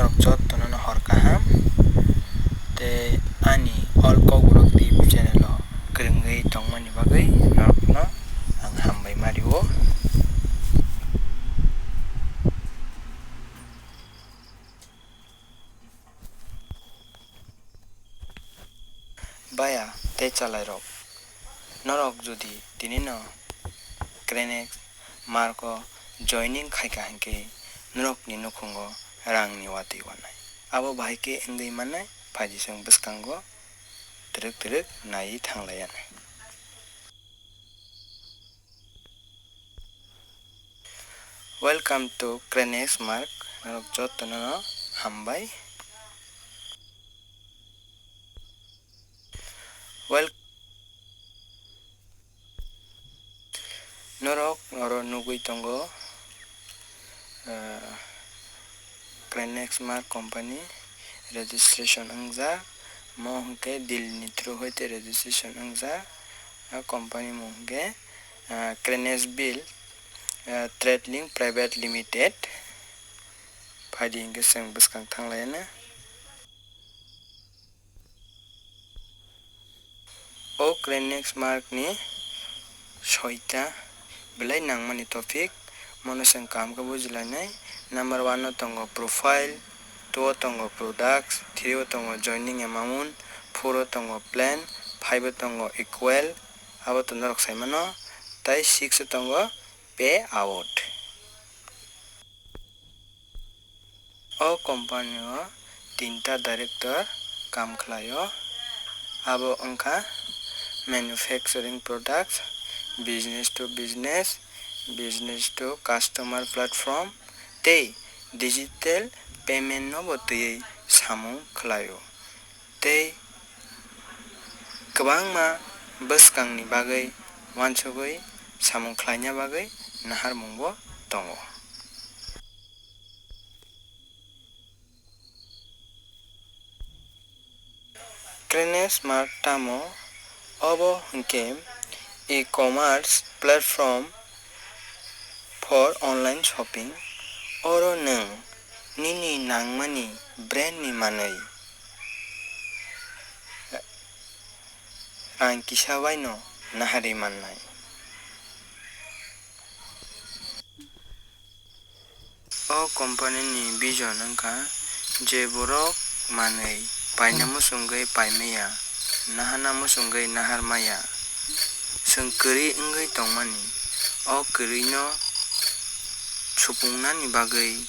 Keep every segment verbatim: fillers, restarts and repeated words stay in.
Norok jotono no hor kaham. Tei ani All Kokborok T V channel o kwrwngwi tongmani bagwi norokno ang hambai ma rio. Baya tei chalairok, norok jodi tinino Krenex Mark o joining khaikha hinkhe norokni nukhungo rangni watwi wanai. Abo bahai khe wngwi mannai, phaidi chwng bwskango twrwk twrwk naiwi thanglaiyana. Welcome to Krenex Mark, norok jotono no hambai. Wel-, norok oro nugwi tongo, ah, Krenex Mark company registration wngjak, mo hwnkhe Delhi ni through hoite registration wngjak, a company mung hwnkhe, ah, Krenex Bill, ah, Trade Link Private Limited, phaidi hwnkhe chwng bwskang thanglaiyana. O Krenex Mark ni soita belai nangmani topic, mono chwng kaham khe bujilainai. Number one o tongo profile, two o tongo products, three o tongo joining amount, four o tongo plan, five o tongo equal, abo to norok sai mano, tei six o tongo payout. O company o tinta director kam khlai o, abo wngkha manufacturing products, business to business, business to customer platform tei digital payment no bo twiwi samung khlai o. Tei kwbangma bwskangni bagwi uansugwi samung khlaina bagwi naharmungbo tongo. Krenex Mark tamo? Obo hwnkhe e-commerce platform for online shopping. Oro nwng nini nangmani brand ni manwi rang kisa baino naharwi mannai. O company ni vision wngkha je borok manwi paina muchungwi paimaya, nahana muchungwi naharmaya. Chwng kwrwi wngwi tongmani, o kwrwino supungnani bagwi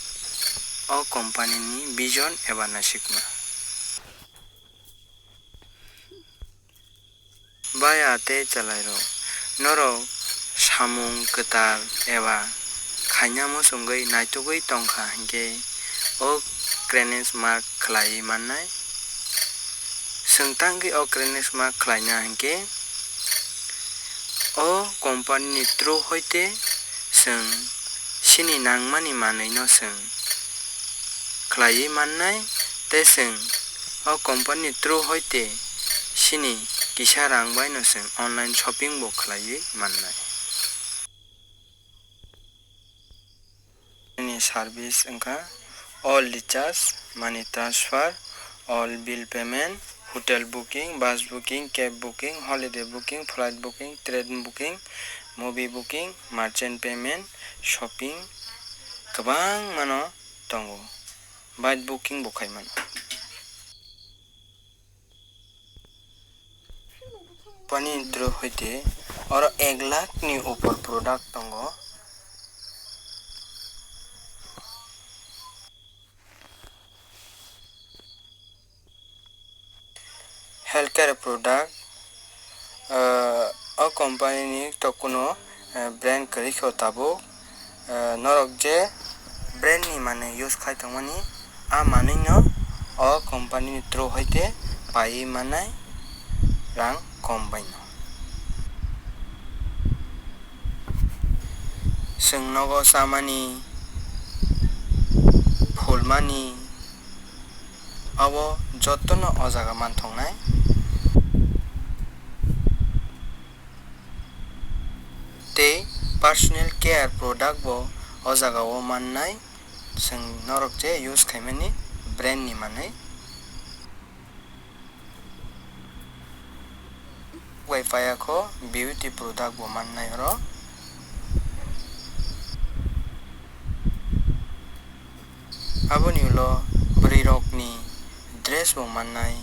o company ni vision eba nasikma. Baya tei chwlairok, norok samung kwtal eba khaina muchungwi naitugwi tongkha hinkhe o Krenex Mark khlaiwi mannai. Chwng tangwi o Krenex Mark khlaina hinkhe o company ni through hoite chwng chini nangmani manwino chwng khlaiwi mannai, tei chwng o company ni through hoite chini kisa rang baino chwng online shopping bo khlaiwi mannai. Nini service wngkha all recharge, money transfer, all bill payment, hotel booking, bus booking, cab booking, holiday booking, flight booking, train booking, movie booking, merchant payment, shopping, kwbangmano tongo. Bike booking bo khai mano. Pani intro hoite oro ek lakh ni upor product tongo. Healthcare product, ah, o company ni tokuno, ah, brand kwrwi khe tabuk, ah, norok je brand ni manwi use khai tongmani, a manwi no o company ni through hoite paiwi mannai rang kom bai no. Chwng nogo chamani, phulmani, abo jotono o jaga manthoknai. Tei personal care product bo o jaga o mannai, chwng norok je use khaimani brand ni manwi. Bai paya kho beauty product bo mannai oro. Aboni ulo bwrwi rokni dress bo mannai,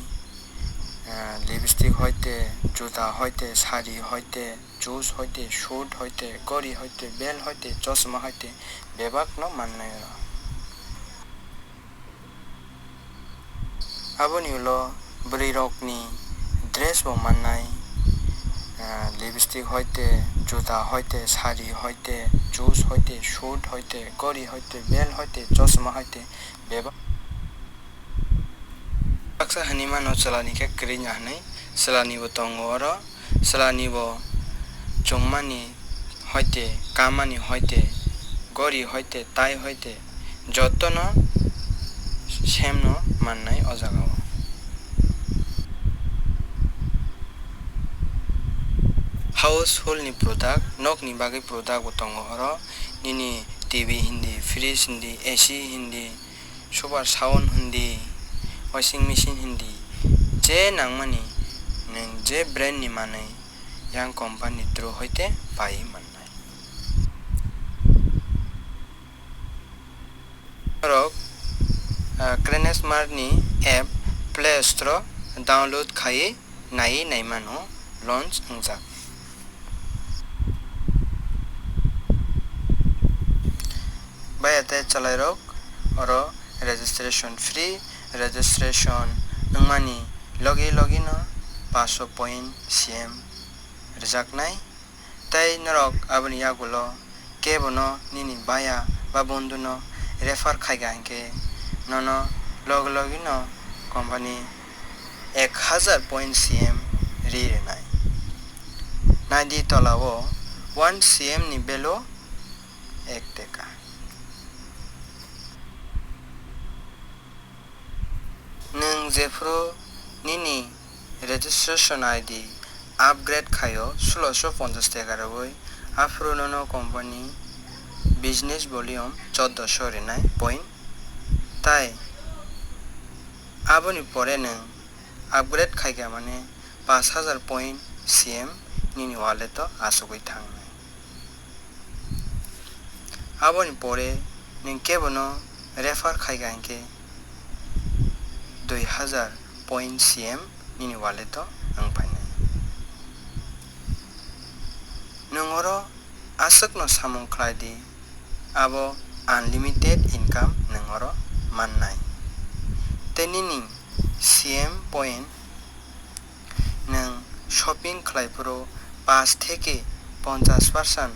ah, lipstick hoite, juta hoite, sari hoite, shoes hoite, suit hoite, gori hoite, belt hoite, chosma hoite, bebak no mannai oro. Aboni ulo bwrwi rokni dress bo mannai, ah, lipstick hoite, juta hoite, sari hoite, shoes hoite, suit hoite, gori hoite, belt hoite, chosma hoite, bebak. Baksa hinwi mano chwlani khe kwrwi ya hinwi, chwlani bo tongo oro. Chwlani bo chwngmani hoite, kamani hoite, gori hoite, tai hoite, jotono same no mannai o jaga o. Household ni product, nokni bagwi product bo tongo oro, nini T V hindi, fridge hindi, A C hindi, super sound hindi, washing machine hindi, je nangmani nwng je brand ni manwi yang company ni through hoite pai mannai. Norok, ah, Cranes Mart ni app Play Store o download khai naiwi naimano launch wngjak. Baya tei chwlairok oro registration free, registration wngmani logi logi no paanch sho point C M rwjaknai. Tei norok aboni yagulo kebono nini baya ba bondhuno refer khaikha hinkhe nono logi logino company ek hazar point C M ri rwnai. Naidi tolao one C M ni value ek teka. Nwng jephru nini registration I D upgrade khaio sulosho ponchash teka rwui, aphuru nono company business volume choddo sho rinai point. Tai aboni pore nwng upgrade khaikha mane paanch hazar point C M nini wallet o achugwi thangnai. Aboni pore nwng kebono refer khaikha hinkhe dui hazar point C M nini wallet o wng phainai. Nwng oro aswkno samung khlai di, abo unlimited income nwng oro mannai. Tei nini C M point nwng shopping khlai phuru paanch theke ponchash percent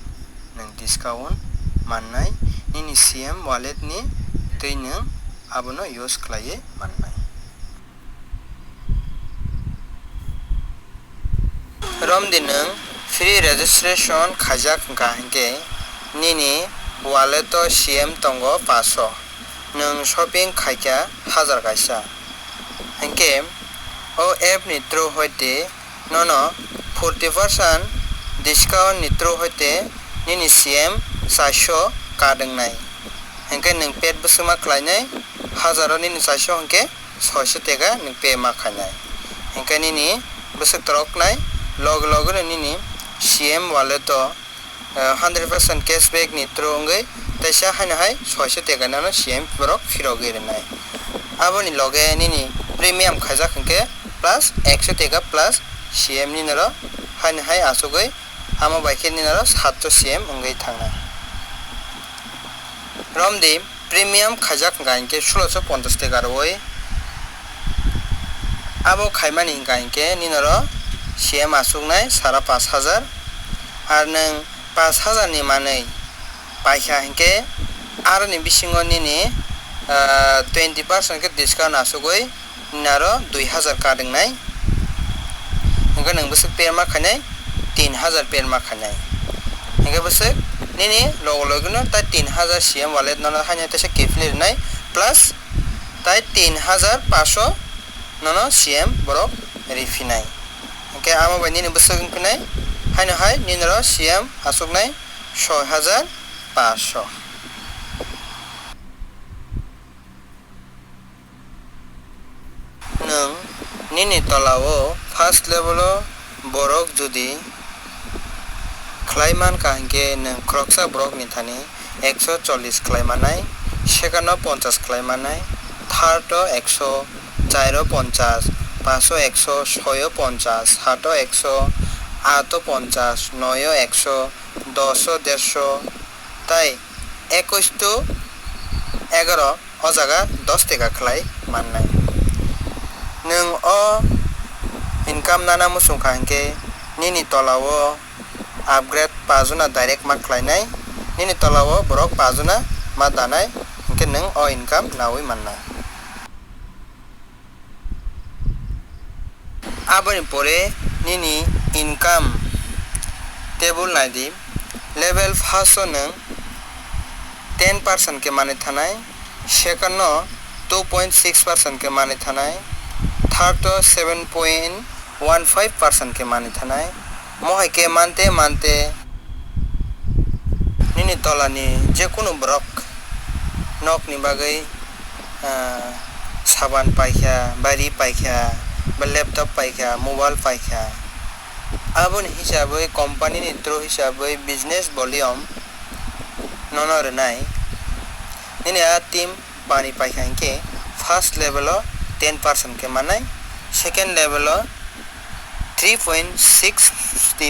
nwng discount mannai, nini C M wallet ni twi nwng abono use khlaiwi mannai. Romdi nwng free registration khaijak wngkha hinkhe nini wallet o C M tongo paanch sho. Nwng shopping khaikha hazar kaisa. Hinkhe o app ni through hoite nono forty percent discount ni through hoite nini C M charsho kat wngnai. Hinkhe nwng paid bwswk ma khlainai, hazar o nini charsho hinkhe soisho teka nwng pay ma khainai. Hinkhe nini bwswk toroknai loge loge no nini C M wallet o eh, hundred percent cashback ni through wngwi teisa haino hai soisho teka nano C M borok phirogwi rwnai. Aboni loge nini premium khaijak hinkhe plus eksho teka plus C M nini oro haino hai achugwi amo bai khe nini oro satsho C M wngwi thangnai. Romdi premium khaijak hwnkha hinkhe sulosho ponchash teka rwui. Abo khaimani hwnkha hinkhe nini oro C M achuknai sara paanch hazar. Ar nwng paanch hazar ni manwi paikha hinkhe aroni bisingo nini, ah, twenty percent khe discount achugwi nini aro dui hazar kat wngnai. Hinkhe nwng bwswk pay ma khainai, tin hazar pay ma khainai. Hinkhe bwswk nini logo logi no tai tin hazar C M wallet nono haino teisa kiphilwi rwnai, plus tai tin hazar paanch sho nono C M borok riphinai. Hinkhe amo bai nini bwswk wngphinai, haino hai nini aro C M achuknai soi hazar paanch sho. Nini tola o first level o borok jodi khlai man kha hinkhe nwng khoroksa borok ni thani ekso chollish khlai manai, second o ponchash khlai manai, third o ekso, char o ponchash, panch o ekso, soi o ponchash, sat o ekso, aat o ponchash, noi o ekso, dos o dersho, tai ekwis to egaro o jaga dos teka khlai mannai. Nwng o income nana muchung kha hinkhe nini tola o upgrade pajuna direct ma khlainai, nini tola o borok pajuna ma danai, hinkhe nwng o income naui mannai. Aboni pore nini income table nai di. Level first o nwng ten percent khe manwi thanai, second no two point six percent khe manwi thanai, third o seven point one five percent khe manwi thanai. Mohai khe mante mante nini tolani jekunu borok nokni bagwi, ah, saban paikha, ba ri paikha, ba laptop paikha, mobile paikha. Aboni hisabwi company ni through hisabwi business volume nono rwnai. Nini a team bani paikha hinkhe first level o ten percent khe manai, second level o three point six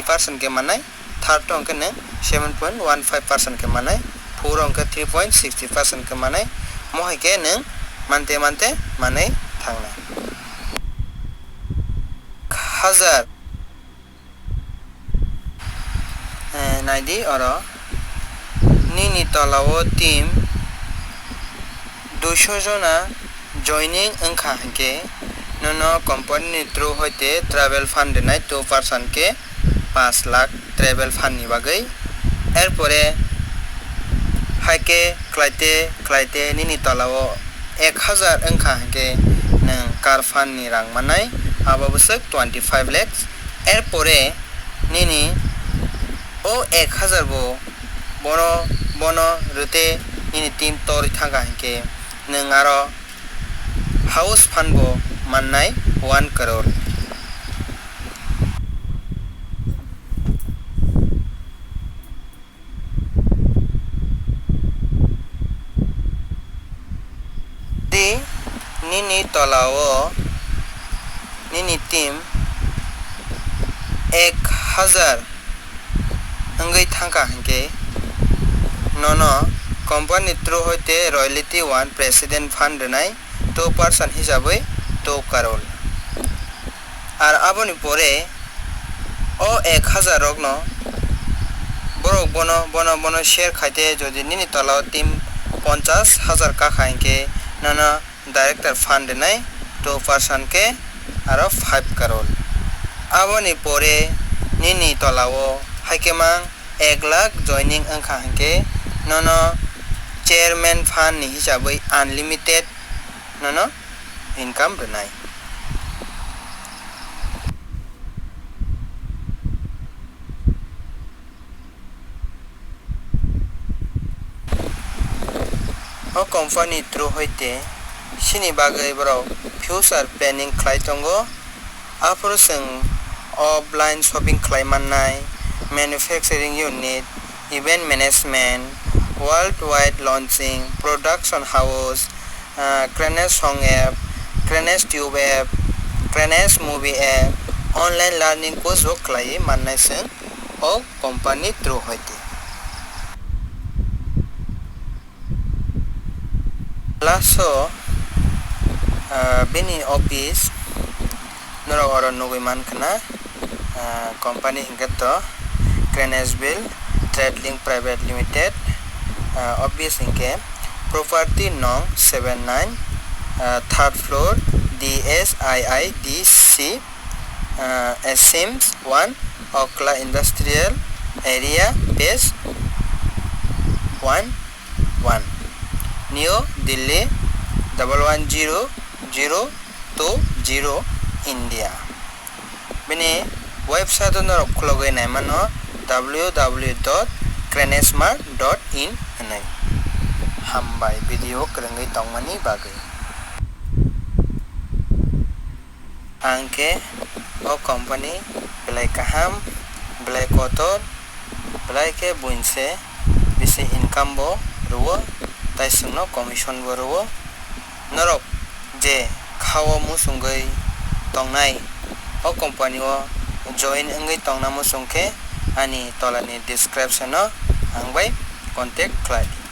percent khe manai, third o hwnkhe nwng seven point one five percent khe manai, four o hwnkhe three point sixty percent khe manai, mohai khe nwng mante mante manwi thangnai. Hajar, eh, naidi oro, nini tola o team duiso jona joining wngkha hinkhe, nono company ni through hoite travel fund rwnai two percent khe, panch lakh travel fund ni bagwi. Erpore haikhe khlaite khlaite nini tola o ek hajar wngkha hinkhe nwng car fund ni rang mannai, abo bwswk twenty five lakhs. Erpore nini o ek hajar bo bono, bono rwte nini team torwi thangkha hinkhe nwng aro house fund bo mannai one crore. Di nini tola o nini team ek hajar wngwi thangkha hinkhe, nono company through hoite royalty one president fund rwnai two percent hisabwi two crore. Ar aboni pore o ek hajar rokno borok bono, bono, bono share khaite, jodi nini tola o team ponchash hajar kakha hinkhe, nono director fund rwnai two percent khe aro five crore. Aboni pore nini tola o haikhe mang ek lakh joining wngkha hinkhe, nono chairman fund ni hisabwi unlimited nono income rwnai. O company through hoite chini bagwi borok future planning khlai tongo. Aphuru chwng offline shopping khlai mannai, manufacturing unit, event management, worldwide launching, production house, ah, Cranes Song app, Cranes Tube app, Cranes Movie app, online learning course bo khlaiwi mannai chwng o company through hoite. Last o, ah, bini office norok oro nugwi mankha na, ah, company hinkhe to Cranesville Trading Private Limited, ah, office hinkhe property nong seven nine, ah, third floor, D S I I D C, ah, Asims one, Okhla Industrial Area, phase one one, New Delhi double one zero zero two zero, India. Bini website o norok khulogwi naimano W W W dot cranesmart dot in hwnwi. Hambai video kwrwngwi tongmani bagwi. Ang khe o company belai kaham, belai kotor, belai khe buinse bisi income bo rwo, tai chwngno commission bo rwo. Norok je khao muchungwi tongnai, o company o join wngwi tongna muchung khe ani tolani description o ang bai contact khlai di.